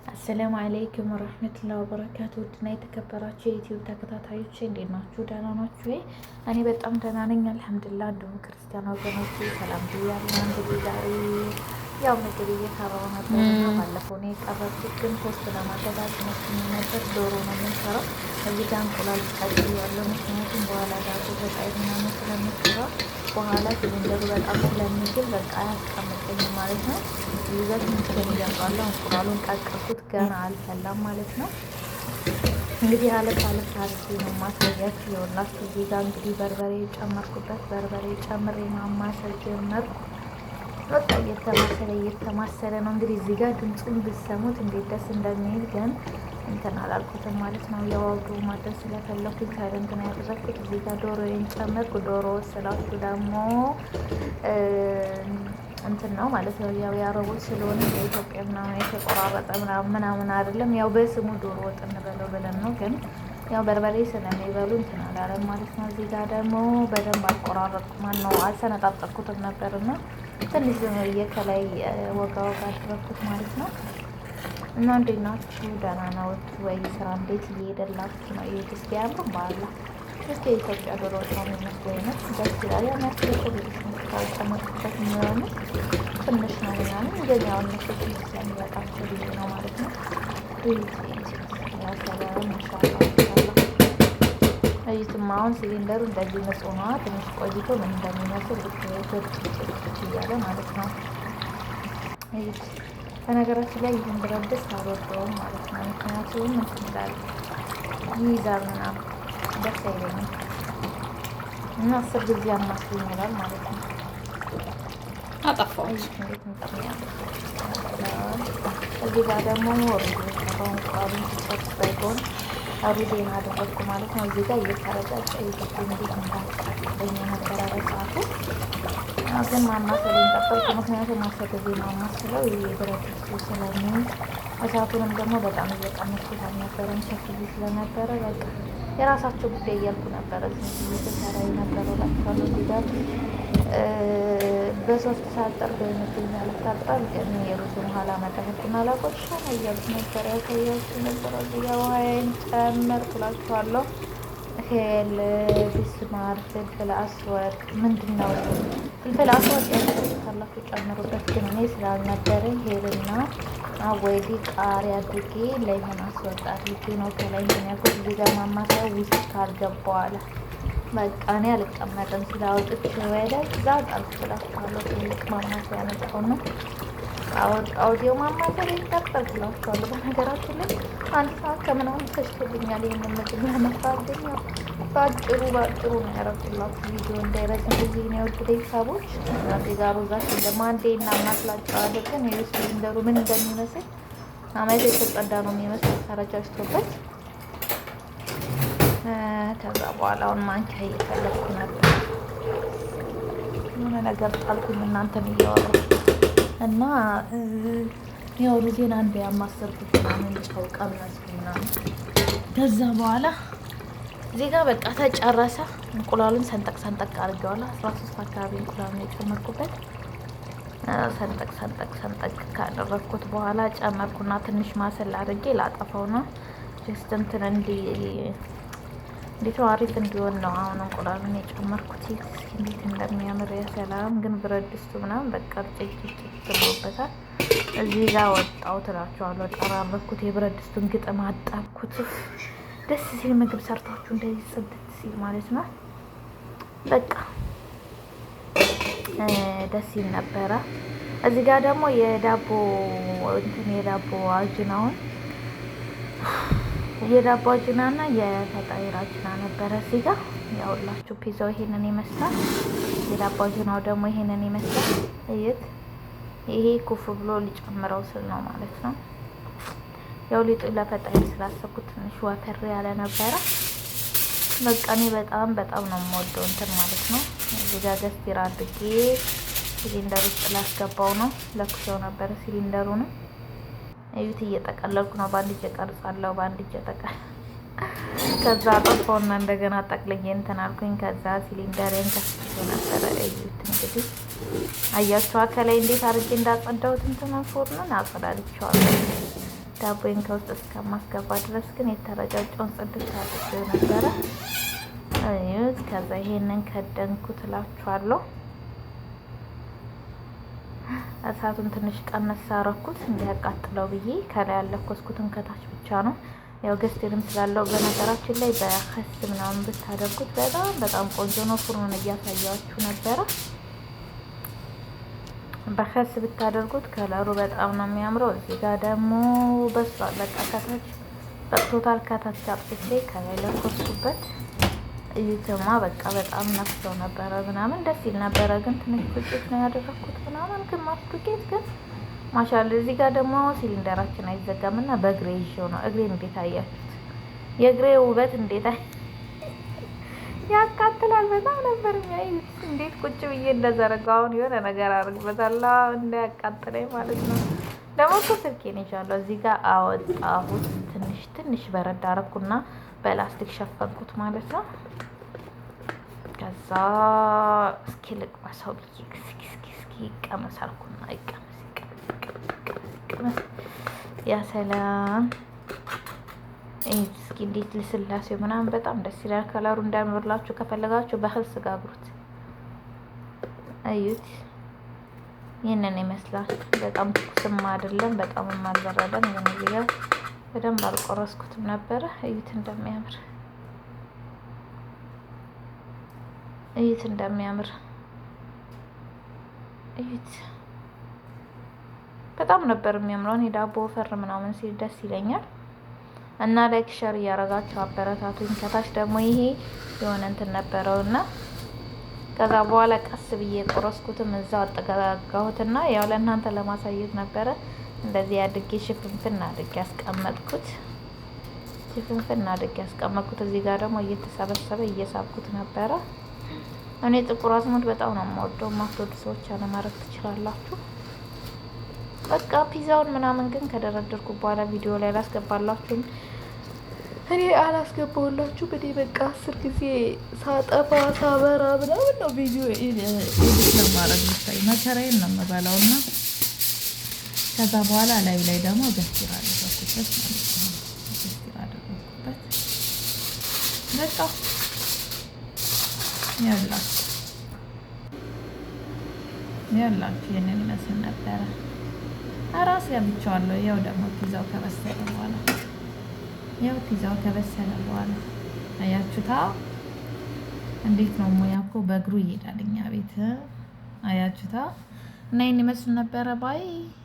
السلام عليكم ورحمة الله وبركاته። ውድና የተከበራችሁ የዩቲዩብ ተከታታዮች እንዴት ናችሁ? ደህና ናችሁ ወይ? እኔ በጣም ደህና ነኝ الحمد لله። እንዲሁም ክርስቲያን ወገኖች ሰላም ብያለሁ። እንግዲህ ዛሬ ያው ምግብ እየሰራሁ ነበር እና ባለፈው ነው የቀረብኩት፣ ግን post ለማድረግ አልተመቸኝም ነበር። ዶሮ ነው የምንሰራው። እዚህ ጋር እንቁላል ቀቅያለሁ፣ ምክንያቱም በኋላ ዳቦ ተጣይ ምናምን ስለምሰራ በኋላ ሲሊንደሩ በጣም ስለሚግል በቃ አያስቀምጠኝም ማለት ነው። ይዘት ምስል እያምራለሁ። እንቁላሉን ቀቅልኩት፣ ገና አልፈላም ማለት ነው። እንግዲህ አለፍ አለፍ አድርጌ ነው ማሳያችሁ። ይኸውላችሁ እዚህ ጋር እንግዲህ በርበሬ ጨመርኩበት። በርበሬ ጨምሬ ማማሰል ጀመርኩ። በቃ እየተማሰለ እየተማሰለ ነው። እንግዲህ እዚህ ጋር ድምፁን ብትሰሙት እንዴት ደስ እንደሚል ግን እንትን አላልኩትም ማለት ነው። ያው አብሮ ማድረግ ስለፈለኩኝ silent ነው ያደረግኩት። እዚህ ጋር ዶሮዬን ጨመርኩ። ዶሮ ስላችሁ ደግሞ እንትን ነው ማለት ነው። ያው የአረቦች ስለሆነ የኢትዮጵያ ምናምን የተቆራረጠ ምናምን ምናምን አይደለም። ያው በስሙ ዶሮ ወጥ እንበለው ብለን ነው፣ ግን ያው በርበሬ ስለሚበሉ እንትን አላለም ማለት ነው። እዚህ ጋር ደግሞ በደንብ አልቆራረጥኩ ማነው አልሰነጣጠቅኩትም ነበርና ትንሽ ዝም ብዬ ከላይ ወጋ ወጋ አደረኩት ማለት ነው። እና እንዴት ናችሁ? ደህና ነው ወይ? ስራ እንዴት እየሄደላችሁ ነው? ይሄ እስኪ ያምሩ ባላ እስኪ የኢትዮጵያ ዶሮ ወጥ ነው የሚመስለው አይነት ደስ ይላል። ያን ያክል እኮ ብዙ ሽንኩርት አልጨመርኩበት ምናምን ትንሽ ነው ምናምን፣ ግን ያው እነሱ ትንሽ ስለሚበቃቸው ብዬ ነው ማለት ነው። ያ ሰላም ማሻአላ ማሻአላ። እዩትማ አሁን ሲሊንደሩ እንደዚህ ንጹህ ነዋ። ትንሽ ቆይቶ ምን እንደሚመስል ብትጭጭ እያለ ማለት ነው። እዩት። በነገራችን ላይ ይህን ብረት ድስት አልወደውም ማለት ነው። ምክንያቱም እንትን ይላል ይይዛል ምናምን ደስ አይለኝም እና 10 ጊዜ አማስል ይላል ማለት ነው። አጠፋሁት። እንዴት እንደሚያምር እዚህ ጋር ደግሞ ሩዝ የሰራው እንቁላሉን ሲጨርስ በጎን ሩዜን አደረግኩ ማለት ነው። እዚህ ጋር እየተረጫጨ ይዘት እንዴት እንዳቃጠለኝ የነበረ በሰዓቱ ግን ማማሰሌን ቀጠልኩ። ምክንያቱም 10 ጊዜ ማማስለው ይሄ ብረት ድስቱ ስለሚይዝ እሳቱንም ደግሞ በጣም እየቀነስኩት አልነበረም፣ ሸፍዬ ስለነበረ በቃ የራሳቸው ጉዳይ እያልኩ ነበረ ዝም ብዬ ስሰራ የነበረው እላችኋለሁ። እዚህ ጋር በሶስት ሰዓት ጠርጎ ይመስለኛል ታጥባል። ግን የሩዙን ውሃ ላመጣሁትና ላቆሻ ነው እያልኩ ነበር ያሳያችሁ ነበረ። እዚህ ጋር ውሃዬን ጨመርኩ እላችኋለሁ። هيل بسمار فلفل أسود ምንድን ነው فلفل أسود ያካላችሁ ጨምሩበት። ግን እኔ ስላልነበረኝ هيل ና አወይዲ ቃሪያ አድርጌ ليمون أسود አድርጌ ነው ከላይ እንትን ያልኩት። እዚህ ጋር ማማሰያ ውስጥ ካልገባው አለ በቃ እኔ አልቀመጥም ስላወጥቼ ወደዛ ጣልኩ እላችኋለሁ። ትልቅ ማማሰያ መጣሁና አወጣሁት። ይኸው ማማሰያ ይቀጥል እላችኋለሁ። በነገራችን ላይ አንድ ሰዓት ከምናምን ፈጅቶብኛል ይህንን ምግብ ለመስራት። ግን ያው በአጭሩ በአጭሩ ነው ያደረኩላችሁ ቪዲዮ እንዳይረዝም ብዬ ነው። የውድ ቤተሰቦች እዚህ ጋር ሩዛችን ደግሞ አንዴ እናማስላቸው አድርገን ይኸው ሲሊንደሩ ምን እንደሚመስል አመት የተጸዳ ነው የሚመስል ተረጫጭቶበት። ከዛ በኋላ አሁን ማንኪያ እየፈለግኩ ነበር። የሆነ ነገር ጣልኩኝ እናንተን እያወራሁ እና ያው ሩዜን አንዴ ያማሰርኩት ምናምን ጨው ቀመስኩ ምናምን። ከዛ በኋላ እዚህ ጋር በቃ ተጨረሰ። እንቁላሉን ሰንጠቅ ሰንጠቅ አድርጌዋለሁ። 13 አካባቢ እንቁላሉን የጨመርኩበት ሰንጠቅ ሰንጠቅ ሰንጠቅ ካደረግኩት በኋላ ጨመርኩና ትንሽ ማሰል አድርጌ ላጠፋው ነው። just እንትን እንዲ እንዴት ነው አሪፍ እንዲሆን ነው አሁን እንቁላሉን የጨመርኩት። እስኪ እንዴት እንደሚያምር يا سلام። ግን ብረት ድስቱ ምናምን በቃ ጭጭጭ ብሎበታል። እዚህ ጋር ወጣው ትላችኋለሁ። ጠራረኩት፣ የብረት ድስቱን ግጥም አጣብኩት። ደስ ሲል ምግብ ሰርታችሁ እንደዚህ ጽድት ሲል ማለት ነው። በቃ ደስ ይል ነበረ። እዚህ ጋር ደግሞ የዳቦ እንትን የዳቦ አጅናውን የዳቦ አጅናና የ فطاير عجينة ነበረ። እዚህ ጋር ያውላችሁ ፒዛው ይሄንን ይመስላል። የዳቦ አጅናው ደግሞ ይሄንን ይመስላል። እዩት። ይሄ ኩፍ ብሎ ሊጨምረው ስል ነው ማለት ነው። ያው ሊጡ ለ فطاير ስላሰብኩት ትንሽ ወፈር ያለ ነበረ። በቃ እኔ በጣም በጣም ነው የምወደው እንትን ማለት ነው። እዚህ ጋር قصدير አድርጌ ሲሊንደር ውስጥ ላስገባው ነው። ለኩሰው ነበረ ሲሊንደሩ ነው። እዩት፣ እየጠቀለልኩ ነው። በአንድ እጄ ቀርጻለሁ፣ በአንድ እጄ ጠቀል ከዛ ጠፋውና እንደገና ጠቅልዬ እንትን አልኩኝ። ከዛ ሲሊንደሬን ከፍቼ ነበረ። እዩት እንግዲህ አያችኋ ከላይ እንዴት አድርጌ እንዳጸዳሁት እንትኑን ፎርኑን አጸዳድቼዋለሁ። ዳቦዬን ከውስጥ እስከማስገባ ድረስ ግን የተረጫጨውን ጽድት አድርጌው ነበረ። እዩት። ከዛ ይሄንን ከደንኩት እላችኋለሁ። እሳቱን ትንሽ ቀነስ አረኩት እንዲያቃጥለው ብዬ፣ ከላይ ያለኮስኩትን ከታች ብቻ ነው። ያው ገስቴርም ስላለው በነገራችን ላይ በ خس ምናምን ብታደርጉት በጣም በጣም ቆንጆ ነው። ፉርኑን እያሳያችሁ ነበረ። በ خس ብታደርጉት ከለሩ በጣም ነው የሚያምረው። እዚህ ጋር ደግሞ በስሏል። በቃ ከታች በቅቶታል። ከታች አጥፍቼ ከላይ ለኮስኩበት። እዩትማ በቃ በጣም ነፍሰው ነበረ ምናምን፣ ደስ ይል ነበረ። ግን ትንሽ ዱቄት ነው ያደረኩት ምናምን፣ ግማሽ ዱቄት ግን ማሻአላ። እዚህ ጋር ደግሞ ሲሊንደራችን አይዘጋም እና በእግሬ ይዤው ነው። እግሬ እንዴት አያችሁት? የእግሬ ውበት እንዴት ያቃጥላል። በጣም ነበር የሚያዩት። እንዴት ቁጭ ብዬ እንደዘረጋው አሁን የሆነ ነገር አድርግበታለሁ እንዳያቃጥለኝ ማለት ነው። ደግሞ እኮ ስልኬን ይዣለሁ። እዚህ ጋር አወጣሁት። ትንሽ ትንሽ በረድ አደረኩና በላስቲክ ሸፈንኩት ማለት ነው። ከዛ እስኪ ልቅመሰው ብዬ እስኪ እስኪ እስኪ ይቀመስ አልኩና ይቀመስ ይቀመስ ይቀመስ ይቀመስ ይቀመስ። ያ ሰላም፣ እስኪ እንዴት ልስላሴው ምናምን በጣም ደስ ይላል። ከለሩ እንዳያምርላችሁ ከፈለጋችሁ በ خس ጋግሩት። እዩት፣ ይህንን ይመስላል። በጣም ትኩስም አይደለም፣ በጣም አልበረደም። ግን እዚህ ጋር በደንብ አልቆረስኩትም ነበረ። እዩት እንደሚያምር፣ እዩት እንደሚያምር እዩት። በጣም ነበር የሚያምረው። እኔ ዳቦ ወፈር ምናምን ሲል ደስ ይለኛል። እና like share እያረጋችሁ አበረታቱኝ። ከታች ደግሞ ይሄ የሆነ እንትን ነበረው እና ከዛ በኋላ ቀስ ብዬ ቆረስኩትም፣ እዛው አጠጋጋሁትና ያው ለእናንተ ለማሳየት ነበረ። እንደዚህ አድርጌ ሽፍንፍን አድርጌ ያስቀመጥኩት፣ ሽፍንፍን አድርጌ ያስቀመጥኩት። እዚህ ጋር ደግሞ እየተሰበሰበ እየሳብኩት ነበረ። እኔ ጥቁር አዝሙድ በጣም ነው የምወደው። የማትወዱ ሰዎች አለማድረግ ትችላላችሁ። በቃ ፒዛውን ምናምን ግን ከደረደርኩ በኋላ ቪዲዮ ላይ አላስገባላችሁም። እኔ አላስገባሁላችሁም። እኔ በቃ 10 ጊዜ ሳጠፋ ሳበራ ምናምን ነው ቪዲዮ edit ለማድረግ፣ ብታይ መከራዬን ነው የምበላው። እና ከዛ በኋላ ላይ ላይ ደግሞ قصدير አደረኩበት ማለት ነው። قصدير አደረኩበት። በቃ ያላችሁ ያላችሁ ይህንን ይመስል ነበረ። ራስ ገብቼዋለሁ። ያው ደግሞ ፒዛው ከበሰለ በኋላ፣ ያው ፒዛው ከበሰለ በኋላ አያችሁታ። እንዴት ነው፣ ሙያ እኮ በእግሩ ይሄዳል እኛ ቤት፣ አያችሁታ። እና ይህን ይመስል ነበረ። Bye.